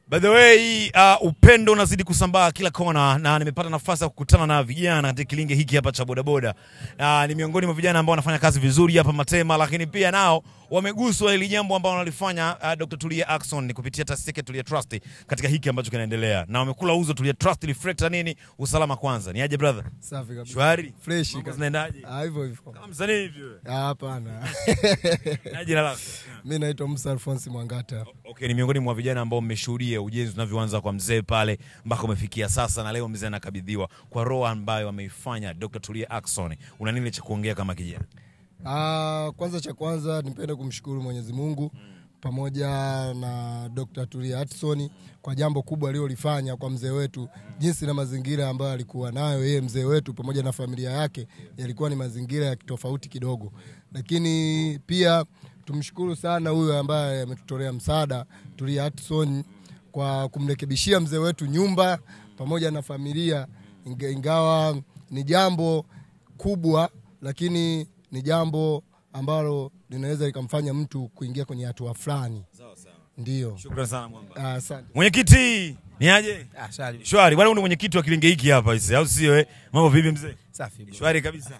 By the way, upendo unazidi kusambaa kila kona na nimepata nafasi ya kukutana na vijana katika kilinge hiki hapa cha bodaboda. Ni miongoni mwa vijana ambao wanafanya kazi vizuri hapa Matema, lakini pia nao wameguswa hili jambo ambalo wanalifanya Dr. Tulia Ackson ni kupitia taasisi yake Tulia Trust katika hiki ambacho kinaendelea. Na wamekula uzo Tulia Trust Reflector nini? Usalama kwanza. Ni aje brother? Safi kabisa. Shwari? Fresh kabisa. Zinaendaje? Ah, hivyo hivyo. Kama msanii hivi wewe? Ah, hapana. Aje jina lako? Mimi naitwa Musa Alphonse Mwangata. Okay, ni miongoni mwa vijana ambao mmeshuhudia ujenzi unavyoanza kwa mzee pale mpaka umefikia sasa, na leo mzee anakabidhiwa kwa roho ambayo ameifanya Dr. Tulia Ackson. Una nini cha kuongea kama kijana? Kwanza cha kwanza nipende kumshukuru Mwenyezi Mungu pamoja na Dr. Tulia Ackson kwa jambo kubwa alilolifanya kwa mzee wetu, jinsi na mazingira ambayo alikuwa nayo yeye mzee wetu pamoja na familia yake yalikuwa ni mazingira ya tofauti kidogo. Lakini pia tumshukuru sana huyu ambaye ametutolea msaada Tulia Ackson kwa kumrekebishia mzee wetu nyumba pamoja na familia, ingawa ni jambo kubwa lakini ni jambo ambalo linaweza likamfanya mtu kuingia kwenye hatua fulani. Sawa sawa. Ndio. Shukrani sana mwamba. Asante. Mwenyekiti, ni aje? Ah, shwari. Shwari. Bwana huyu mwenyekiti wa kilinge hiki hapa hizi, au sio eh? Mambo vipi mzee? Safi bro. Shwari kabisa.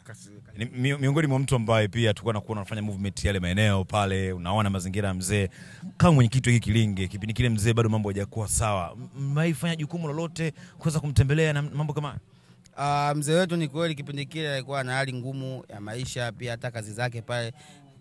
Ni miongoni mwa mtu ambaye pia tulikuwa nakuona unafanya movement yale maeneo pale, unaona mazingira ya mzee. Kama mwenyekiti wa hiki kilinge, kipindi kile mzee bado mambo hayajakuwa sawa. Mmeifanya jukumu lolote kuweza kumtembelea na mambo kama haya? Mzee wetu ni kweli kipindi kile alikuwa na hali ngumu ya maisha, pia hata kazi zake pale.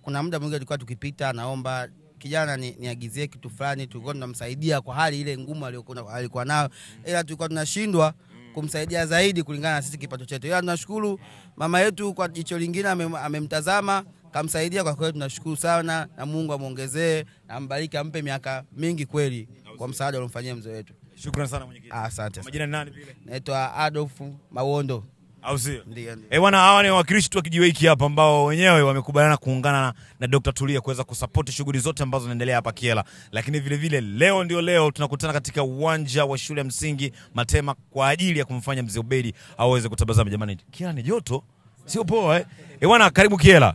Kuna muda mwingine tulikuwa tukipita naomba kijana niagizie kitu fulani, tulikuwa tunamsaidia kwa hali ile ngumu aliyokuwa nayo, ila tulikuwa tunashindwa kumsaidia zaidi kulingana na sisi kipato chetu. Ila tunashukuru mama yetu kwa jicho lingine amemtazama, kamsaidia. Kwa kweli tunashukuru sana, na Mungu amuongezee na ambariki, ampe miaka mingi kweli kwa msaada aliyomfanyia mzee wetu. Shukrani sana mwenyekiti. Asante. Majina ni nani vile? Naitwa Adolf Mawondo. Au sio? Ndio. Eh, bwana hawa ni wawakilishi wa kijiwe hiki hapa ambao wenyewe wamekubaliana kuungana na Dr. Tulia kuweza kusupport shughuli zote ambazo zinaendelea hapa Kyela. Lakini vile vile leo ndio leo tunakutana katika uwanja wa shule ya msingi Matema kwa ajili ya kumfanya mzee Ubedi aweze kutabasamu. Jamani, Kyela ni joto, sio poa eh? Eh bwana, karibu Kyela.